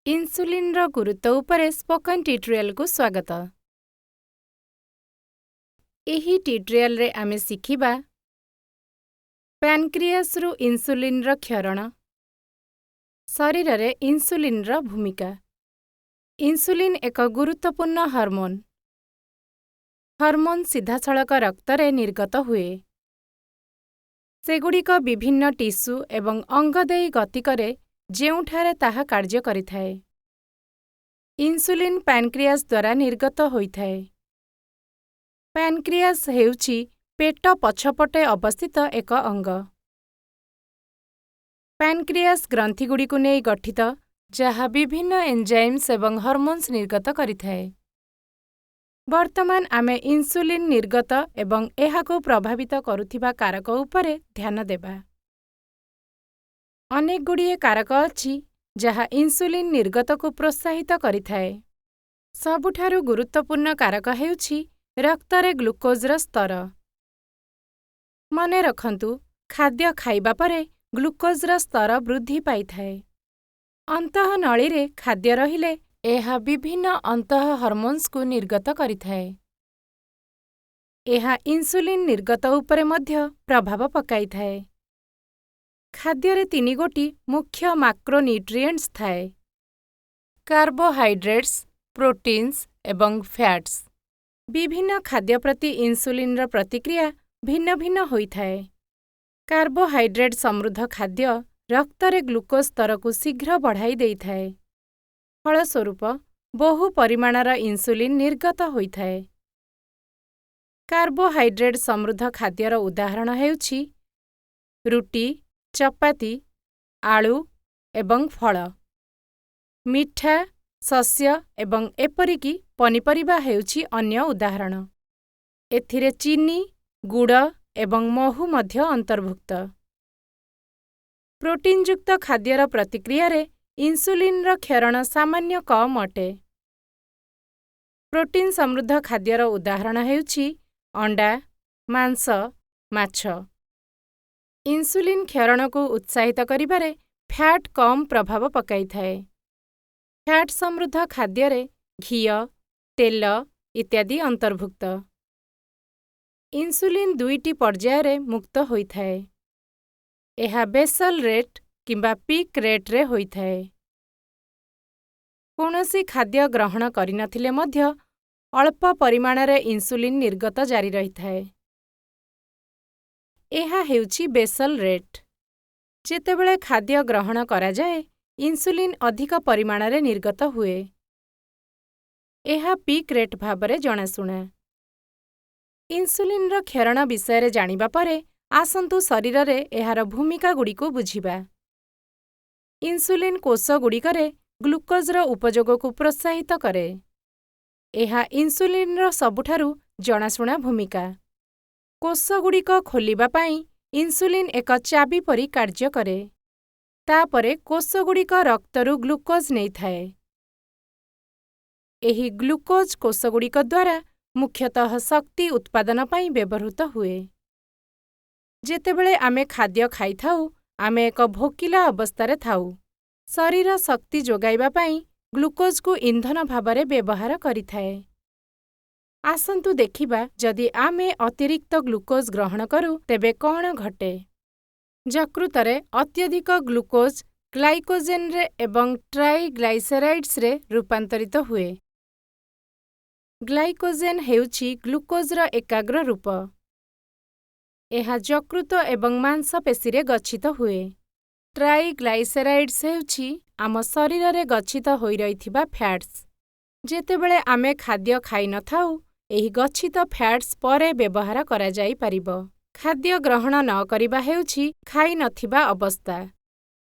ଇନ୍ସୁଲିନ୍ର ଗୁରୁତ୍ୱ ଉପରେ ସ୍ପୋକନ୍ ଟ୍ୟୁଟୋରିଆଲକୁ ସ୍ୱାଗତ। ଏହି ଟ୍ୟୁଟୋରିଆଲରେ ଆମେ ଶିଖିବା: ପ୍ୟାନକ୍ରିଆସରୁ ଇନ୍ସୁଲିନ୍ର କ୍ଷରଣ, ଶରୀରରେ ଇନ୍ସୁଲିନ୍ର ଭୂମିକା। ଇନ୍ସୁଲିନ୍ ଏକ ଗୁରୁତ୍ୱପୂର୍ଣ୍ଣ ହରମୋନ୍। ହରମୋନ୍ ସିଧାସଳଖ ରକ୍ତରେ ନିର୍ଗତ ହୁଏ। ସେଗୁଡ଼ିକ ବିଭିନ୍ନ ଟିସୁ ଏବଂ ଅଙ୍ଗ ଦେଇ ଗତି କରେ ଯେଉଁଠାରେ ତାହା କାର୍ଯ୍ୟ କରିଥାଏ। ଇନ୍ସୁଲିନ୍ ପ୍ୟାନକ୍ରିଆସ୍ ଦ୍ୱାରା ନିର୍ଗତ ହୋଇଥାଏ। ପ୍ୟାନକ୍ରିଆସ୍ ହେଉଛି ପେଟ ପଛପଟେ ଅବସ୍ଥିତ ଏକ ଅଙ୍ଗ। ପ୍ୟାନକ୍ରିଆସ୍ ଗ୍ରନ୍ଥିଗୁଡ଼ିକୁ ନେଇ ଗଠିତ, ଯାହା ବିଭିନ୍ନ ଏନଜାଇମ୍ସ ଏବଂ ହରମୋନ୍ସ ନିର୍ଗତ କରିଥାଏ। ବର୍ତ୍ତମାନ ଆମେ ଇନ୍ସୁଲିନ୍ ନିର୍ଗତ ଏବଂ ଏହାକୁ ପ୍ରଭାବିତ କରୁଥିବା କାରକ ଉପରେ ଧ୍ୟାନ ଦେବା। ଅନେକଗୁଡ଼ିଏ କାରକ ଅଛି ଯାହା ଇନ୍ସୁଲିନ୍ ନିର୍ଗତକୁ ପ୍ରୋତ୍ସାହିତ କରିଥାଏ। ସବୁଠାରୁ ଗୁରୁତ୍ୱପୂର୍ଣ୍ଣ କାରକ ହେଉଛି ରକ୍ତରେ ଗ୍ଲୁକୋଜର ସ୍ତର। ମନେରଖନ୍ତୁ, ଖାଦ୍ୟ ଖାଇବା ପରେ ଗ୍ଲୁକୋଜର ସ୍ତର ବୃଦ୍ଧି ପାଇଥାଏ। ଅନ୍ତଃନଳୀରେ ଖାଦ୍ୟ ରହିଲେ ଏହା ବିଭିନ୍ନ ଅନ୍ତଃ ହରମୋନ୍ସକୁ ନିର୍ଗତ କରିଥାଏ। ଏହା ଇନ୍ସୁଲିନ୍ ନିର୍ଗତ ଉପରେ ମଧ୍ୟ ପ୍ରଭାବ ପକାଇଥାଏ। ଖାଦ୍ୟରେ ତିନିଗୋଟି ମୁଖ୍ୟ ମାକ୍ରୋନ୍ୟୁଟ୍ରିଏଣ୍ଟସ୍ ଥାଏ: କାର୍ବୋହାଇଡ୍ରେଟ୍ସ, ପ୍ରୋଟିନ୍ସ ଏବଂ ଫ୍ୟାଟ୍ସ। ବିଭିନ୍ନ ଖାଦ୍ୟ ପ୍ରତି ଇନ୍ସୁଲିନ୍ର ପ୍ରତିକ୍ରିୟା ଭିନ୍ନ ଭିନ୍ନ ହୋଇଥାଏ। କାର୍ବୋହାଇଡ୍ରେଟ୍ ସମୃଦ୍ଧ ଖାଦ୍ୟ ରକ୍ତରେ ଗ୍ଲୁକୋଜ୍ ସ୍ତରକୁ ଶୀଘ୍ର ବଢ଼ାଇ ଦେଇଥାଏ। ଫଳସ୍ୱରୂପ, ବହୁ ପରିମାଣର ଇନ୍ସୁଲିନ୍ ନିର୍ଗତ ହୋଇଥାଏ। କାର୍ବୋହାଇଡ୍ରେଟ୍ ସମୃଦ୍ଧ ଖାଦ୍ୟର ଉଦାହରଣ ହେଉଛି ରୁଟି, ଚପାତି, ଆଳୁ ଏବଂ ଫଳ। ମିଠା, ଶସ୍ୟ ଏବଂ ଏପରିକି ପନିପରିବା ହେଉଛି ଅନ୍ୟ ଉଦାହରଣ। ଏଥିରେ ଚିନି, ଗୁଡ଼ ଏବଂ ମହୁ ମଧ୍ୟ ଅନ୍ତର୍ଭୁକ୍ତ। ପ୍ରୋଟିନ୍ଯୁକ୍ତ ଖାଦ୍ୟର ପ୍ରତିକ୍ରିୟାରେ ଇନ୍ସୁଲିନ୍ର କ୍ଷରଣ ସାମାନ୍ୟ କମ୍ ଅଟେ। ପ୍ରୋଟିନ୍ ସମୃଦ୍ଧ ଖାଦ୍ୟର ଉଦାହରଣ ହେଉଛି ଅଣ୍ଡା, ମାଂସ, ମାଛ। ଇନ୍ସୁଲିନ୍ କ୍ଷରଣକୁ ଉତ୍ସାହିତ କରିବାରେ ଫ୍ୟାଟ୍ କମ୍ ପ୍ରଭାବ ପକାଇଥାଏ। ଫ୍ୟାଟ୍ ସମୃଦ୍ଧ ଖାଦ୍ୟରେ ଘିଅ, ତେଲ ଇତ୍ୟାଦି ଅନ୍ତର୍ଭୁକ୍ତ। ଇନ୍ସୁଲିନ୍ ଦୁଇଟି ପର୍ଯ୍ୟାୟରେ ମୁକ୍ତ ହୋଇଥାଏ। ଏହା ବେସଲ୍ ରେଟ୍ କିମ୍ବା ପିକ୍ ରେଟ୍‌ରେ ହୋଇଥାଏ। କୌଣସି ଖାଦ୍ୟ ଗ୍ରହଣ କରିନଥିଲେ ମଧ୍ୟ ଅଳ୍ପ ପରିମାଣରେ ଇନ୍ସୁଲିନ୍ ନିର୍ଗତ ଜାରି ରହିଥାଏ। ଏହା ହେଉଛି ବେସଲ୍ ରେଟ୍। ଯେତେବେଳେ ଖାଦ୍ୟ ଗ୍ରହଣ କରାଯାଏ, ଇନ୍ସୁଲିନ୍ ଅଧିକ ପରିମାଣରେ ନିର୍ଗତ ହୁଏ। ଏହା ପିକ୍ ରେଟ୍ ଭାବରେ ଜଣାଶୁଣା। ଇନ୍ସୁଲିନ୍ର କ୍ଷରଣ ବିଷୟରେ ଜାଣିବା ପରେ, ଆସନ୍ତୁ ଶରୀରରେ ଏହାର ଭୂମିକାଗୁଡ଼ିକୁ ବୁଝିବା। ଇନ୍ସୁଲିନ୍ କୋଷଗୁଡ଼ିକରେ ଗ୍ଲୁକୋଜର ଉପଯୋଗକୁ ପ୍ରୋତ୍ସାହିତ କରେ। ଏହା ଇନ୍ସୁଲିନ୍ର ସବୁଠାରୁ ଜଣାଶୁଣା ଭୂମିକା। କୋଷଗୁଡ଼ିକ ଖୋଲିବା ପାଇଁ ଇନ୍ସୁଲିନ୍ ଏକ ଚାବି ପରି କାର୍ଯ୍ୟ କରେ। ତା'ପରେ କୋଷଗୁଡ଼ିକ ରକ୍ତରୁ ଗ୍ଲୁକୋଜ୍ ନେଇଥାଏ। ଏହି ଗ୍ଲୁକୋଜ୍ କୋଷଗୁଡ଼ିକ ଦ୍ୱାରା ମୁଖ୍ୟତଃ ଶକ୍ତି ଉତ୍ପାଦନ ପାଇଁ ବ୍ୟବହୃତ ହୁଏ। ଯେତେବେଳେ ଆମେ ଖାଦ୍ୟ ଖାଇଥାଉ, ଆମେ ଏକ ଭୋକିଲା ଅବସ୍ଥାରେ ଥାଉ। ଶରୀର ଶକ୍ତି ଯୋଗାଇବା ପାଇଁ ଗ୍ଲୁକୋଜକୁ ଇନ୍ଧନ ଭାବରେ ବ୍ୟବହାର କରିଥାଏ। ଆସନ୍ତୁ ଦେଖିବା ଯଦି ଆମେ ଅତିରିକ୍ତ ଗ୍ଲୁକୋଜ୍ ଗ୍ରହଣ କରୁ ତେବେ କ'ଣ ଘଟେ। ଯକୃତରେ ଅତ୍ୟଧିକ ଗ୍ଲୁକୋଜ୍ ଗ୍ଲାଇକୋଜେନରେ ଏବଂ ଟ୍ରାଇଗ୍ଲାଇସେରାଇଡ୍ସରେ ରୂପାନ୍ତରିତ ହୁଏ। ଗ୍ଲାଇକୋଜେନ୍ ହେଉଛି ଗ୍ଲୁକୋଜର ଏକାଗ୍ର ରୂପ। ଏହା ଯକୃତ ଏବଂ ମାଂସପେଶୀରେ ଗଚ୍ଛିତ ହୁଏ। ଟ୍ରାଇଗ୍ଲାଇସେରାଇଡ୍ସ ହେଉଛି ଆମ ଶରୀରରେ ଗଚ୍ଛିତ ହୋଇରହିଥିବା ଫ୍ୟାଟ୍ସ। ଯେତେବେଳେ ଆମେ ଖାଦ୍ୟ ଖାଇନଥାଉ, ଏହି ଗଚ୍ଛିତ ଫ୍ୟାଟ୍ସ ପରେ ବ୍ୟବହାର କରାଯାଇପାରିବ। ଖାଦ୍ୟ ଗ୍ରହଣ ନ କରିବା ହେଉଛି ଖାଇନଥିବା ଅବସ୍ଥା।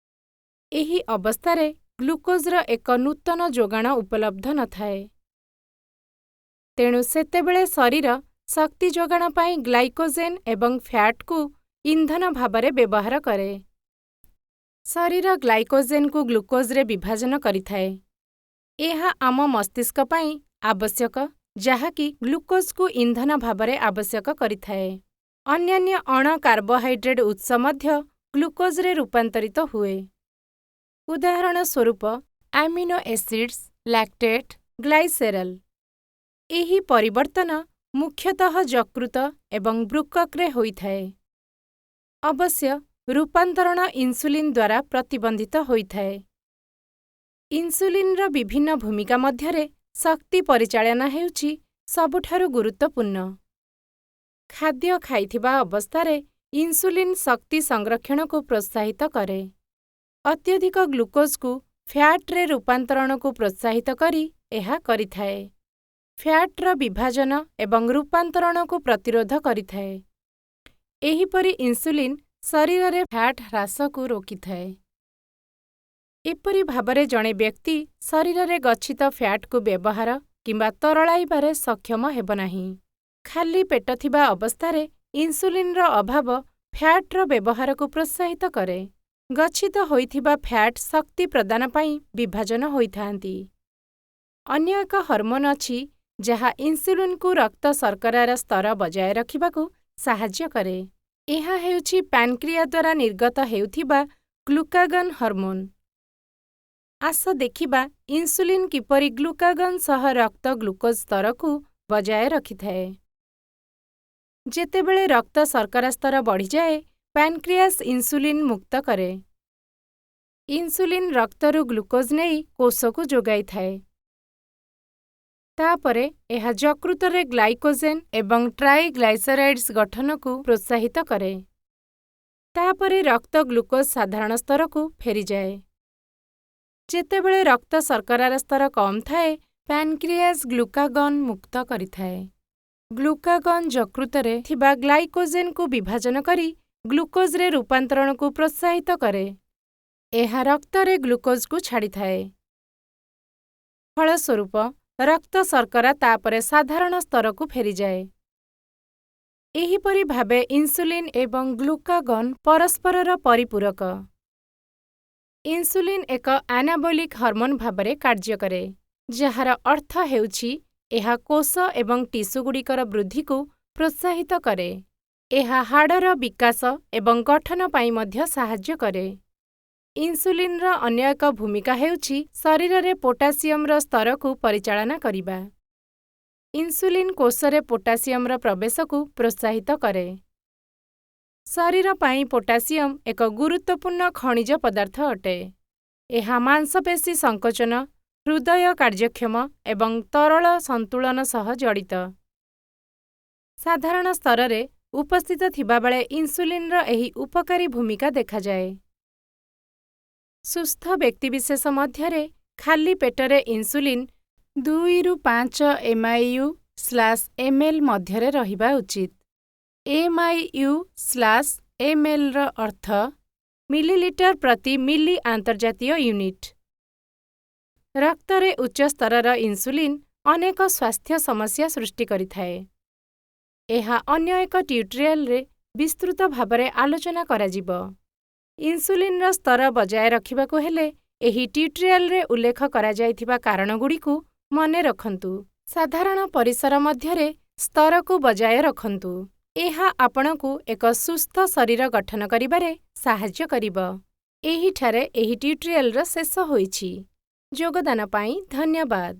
ଏହି ଅବସ୍ଥାରେ ଗ୍ଲୁକୋଜର ଏକ ନୂତନ ଯୋଗାଣ ଉପଲବ୍ଧ ନଥାଏ। ତେଣୁ ସେତେବେଳେ ଶରୀର ଶକ୍ତି ଯୋଗାଣ ପାଇଁ ଗ୍ଲାଇକୋଜେନ୍ ଏବଂ ଫ୍ୟାଟ୍‌କୁ ଇନ୍ଧନ ଭାବରେ ବ୍ୟବହାର କରେ। ଶରୀର ଗ୍ଲାଇକୋଜେନ୍‌କୁ ଗ୍ଲୁକୋଜରେ ବିଭାଜନ କରିଥାଏ। ଏହା ଆମ ମସ୍ତିଷ୍କ ପାଇଁ ଆବଶ୍ୟକ, ଯାହାକି ଗ୍ଲୁକୋଜକୁ ଇନ୍ଧନ ଭାବରେ ଆବଶ୍ୟକ କରିଥାଏ। ଅନ୍ୟାନ୍ୟ ଅଣ-କାର୍ବୋହାଇଡ୍ରେଟ୍ ଉତ୍ସ ମଧ୍ୟ ଗ୍ଲୁକୋଜରେ ରୂପାନ୍ତରିତ ହୁଏ। ଉଦାହରଣ ସ୍ୱରୂପ, Amino acids, lactate, glycerol. ଏହି ପରିବର୍ତ୍ତନ ମୁଖ୍ୟତଃ ଯକୃତ ଏବଂ ବୃକକ୍‌ରେ ହୋଇଥାଏ। ଅବଶ୍ୟ, ରୂପାନ୍ତରଣ ଇନ୍ସୁଲିନ୍ ଦ୍ୱାରା ପ୍ରତିବନ୍ଧିତ ହୋଇଥାଏ। ଇନ୍ସୁଲିନ୍‌ର ବିଭିନ୍ନ ଭୂମିକା ମଧ୍ୟରେ ଶକ୍ତି ପରିଚାଳନା ହେଉଛି ସବୁଠାରୁ ଗୁରୁତ୍ୱପୂର୍ଣ୍ଣ। ଖାଦ୍ୟ ଖାଇଥିବା ଅବସ୍ଥାରେ ଇନ୍ସୁଲିନ୍ ଶକ୍ତି ସଂରକ୍ଷଣକୁ ପ୍ରୋତ୍ସାହିତ କରେ। ଅତ୍ୟଧିକ ଗ୍ଲୁକୋଜ୍‌କୁ ଫ୍ୟାଟ୍‌ରେ ରୂପାନ୍ତରଣକୁ ପ୍ରୋତ୍ସାହିତ କରି ଏହା କରିଥାଏ। ଫ୍ୟାଟ୍‌ର ବିଭାଜନ ଏବଂ ରୂପାନ୍ତରଣକୁ ପ୍ରତିରୋଧ କରିଥାଏ। ଏହିପରି ଇନ୍ସୁଲିନ୍ ଶରୀରରେ ଫ୍ୟାଟ୍ ହ୍ରାସକୁ ରୋକିଥାଏ। ଏପରି ଭାବରେ ଜଣେ ବ୍ୟକ୍ତି ଶରୀରରେ ଗଚ୍ଛିତ ଫ୍ୟାଟ୍‌କୁ ବ୍ୟବହାର କିମ୍ବା ତରଳାଇବାରେ ସକ୍ଷମ ହେବ ନାହିଁ। ଖାଲି ପେଟ ଥିବା ଅବସ୍ଥାରେ ଇନ୍ସୁଲିନ୍‌ର ଅଭାବ ଫ୍ୟାଟ୍‌ର ବ୍ୟବହାରକୁ ପ୍ରୋତ୍ସାହିତ କରେ। ଗଚ୍ଛିତ ହୋଇଥିବା ଫ୍ୟାଟ୍ ଶକ୍ତି ପ୍ରଦାନ ପାଇଁ ବିଭାଜନ ହୋଇଥାନ୍ତି। ଅନ୍ୟ ଏକ ହରମୋନ୍ ଅଛି ଯାହା ଇନ୍ସୁଲିନ୍‌କୁ ରକ୍ତ ଶର୍କରାର ସ୍ତର ବଜାୟ ରଖିବାକୁ ସାହାଯ୍ୟ କରେ। ଏହା ହେଉଛି ପ୍ୟାନକ୍ରିଆ ଦ୍ୱାରା ନିର୍ଗତ ହେଉଥିବା ଗ୍ଲୁକାଗନ୍ ହରମୋନ୍। ଆସ ଦେଖିବା ଇନ୍ସୁଲିନ୍ କିପରି ଗ୍ଲୁକାଗନ୍ ସହ ରକ୍ତ ଗ୍ଲୁକୋଜ୍ ସ୍ତରକୁ ବଜାୟ ରଖିଥାଏ। ଯେତେବେଳେ ରକ୍ତ ଶର୍କରା ସ୍ତର ବଢ଼ିଯାଏ, ପ୍ୟାନକ୍ରିଆସ୍ ଇନ୍ସୁଲିନ୍ ମୁକ୍ତ କରେ। ଇନ୍ସୁଲିନ୍ ରକ୍ତରୁ ଗ୍ଲୁକୋଜ୍ ନେଇ କୋଷକୁ ଯୋଗାଇଥାଏ। ତା'ପରେ ଏହା ଯକୃତରେ ଗ୍ଲାଇକୋଜେନ୍ ଏବଂ ଟ୍ରାଇଗ୍ଲାଇସେରାଇଡ୍ସ ଗଠନକୁ ପ୍ରୋତ୍ସାହିତ କରେ। ତା'ପରେ ରକ୍ତ ଗ୍ଲୁକୋଜ୍ ସାଧାରଣ ସ୍ତରକୁ ଫେରିଯାଏ। ଯେତେବେଳେ ରକ୍ତ ଶର୍କରାର ସ୍ତର କମ୍ ଥାଏ, ପ୍ୟାନକ୍ରିଆସ୍ ଗ୍ଲୁକାଗନ୍ ମୁକ୍ତ କରିଥାଏ। ଗ୍ଲୁକାଗନ୍ ଯକୃତରେ ଥିବା ଗ୍ଲାଇକୋଜେନ୍‌କୁ ବିଭାଜନ କରି ଗ୍ଲୁକୋଜ୍‌ରେ ରୂପାନ୍ତରଣକୁ ପ୍ରୋତ୍ସାହିତ କରେ। ଏହା ରକ୍ତରେ ଗ୍ଲୁକୋଜ୍‌କୁ ଛାଡ଼ିଥାଏ। ଫଳସ୍ୱରୂପ, ରକ୍ତ ଶର୍କରା ତା'ପରେ ସାଧାରଣ ସ୍ତରକୁ ଫେରିଯାଏ। ଏହିପରି ଭାବେ ଇନ୍ସୁଲିନ୍ ଏବଂ ଗ୍ଲୁକାଗନ୍ ପରସ୍ପରର ପରିପୂରକ। ଇନ୍ସୁଲିନ୍ ଏକ ଆନାବୋଲିକ୍ ହରମୋନ୍ ଭାବରେ କାର୍ଯ୍ୟ କରେ, ଯାହାର ଅର୍ଥ ହେଉଛି ଏହା କୋଷ ଏବଂ ଟିସୁଗୁଡ଼ିକର ବୃଦ୍ଧିକୁ ପ୍ରୋତ୍ସାହିତ କରେ। ଏହା ହାଡ଼ର ବିକାଶ ଏବଂ ଗଠନ ପାଇଁ ମଧ୍ୟ ସାହାଯ୍ୟ କରେ। ଇନ୍ସୁଲିନ୍‌ର ଅନ୍ୟ ଏକ ଭୂମିକା ହେଉଛି ଶରୀରରେ ପୋଟାସିୟମ୍‌ର ସ୍ତରକୁ ପରିଚାଳନା କରିବା। ଇନ୍ସୁଲିନ୍ କୋଷରେ ପୋଟାସିୟମ୍‌ର ପ୍ରବେଶକୁ ପ୍ରୋତ୍ସାହିତ କରେ। ଶରୀର ପାଇଁ ପୋଟାସିୟମ୍ ଏକ ଗୁରୁତ୍ୱପୂର୍ଣ୍ଣ ଖଣିଜ ପଦାର୍ଥ ଅଟେ। ଏହା ମାଂସପେଶୀ ସଙ୍କୋଚନ, ହୃଦୟ କାର୍ଯ୍ୟକ୍ଷମ ଏବଂ ତରଳ ସନ୍ତୁଳନ ସହ ଜଡ଼ିତ। ସାଧାରଣ ସ୍ତରରେ ଉପସ୍ଥିତ ଥିବାବେଳେ ଇନ୍ସୁଲିନ୍‌ର ଏହି ଉପକାରୀ ଭୂମିକା ଦେଖାଯାଏ। ସୁସ୍ଥ ବ୍ୟକ୍ତିବିଶେଷ ମଧ୍ୟରେ ଖାଲି ପେଟରେ ଇନ୍ସୁଲିନ୍ 2ରୁ 5 mIU/mL ମଧ୍ୟରେ ରହିବା ଉଚିତ। mIU/mLର ଅର୍ଥ ମିଲିଲିଟର ପ୍ରତି ମିଲି ଆନ୍ତର୍ଜାତୀୟ ୟୁନିଟ୍। ରକ୍ତରେ ଉଚ୍ଚ ସ୍ତରର ଇନ୍ସୁଲିନ୍ ଅନେକ ସ୍ୱାସ୍ଥ୍ୟ ସମସ୍ୟା ସୃଷ୍ଟି କରିଥାଏ। ଏହା ଅନ୍ୟ ଏକ ଟ୍ୟୁଟୋରିଆଲରେ ବିସ୍ତୃତ ଭାବରେ ଆଲୋଚନା କରାଯିବ। ଇନ୍ସୁଲିନ୍‌ର ସ୍ତର ବଜାୟ ରଖିବାକୁ ହେଲେ ଏହି ଟ୍ୟୁଟୋରିଆଲରେ ଉଲ୍ଲେଖ କରାଯାଇଥିବା କାରଣଗୁଡ଼ିକୁ ମନେ ରଖନ୍ତୁ। ସାଧାରଣ ପରିସର ମଧ୍ୟରେ ସ୍ତରକୁ ବଜାୟ ରଖନ୍ତୁ। ଏହା ଆପଣଙ୍କୁ ଏକ ସୁସ୍ଥ ଶରୀର ଗଠନ କରିବାରେ ସାହାଯ୍ୟ କରିବ। ଏହିଠାରେ ଏହି ଟ୍ୟୁଟୋରିଆଲର ଶେଷ ହୋଇଛି। ଯୋଗଦାନ ପାଇଁ ଧନ୍ୟବାଦ।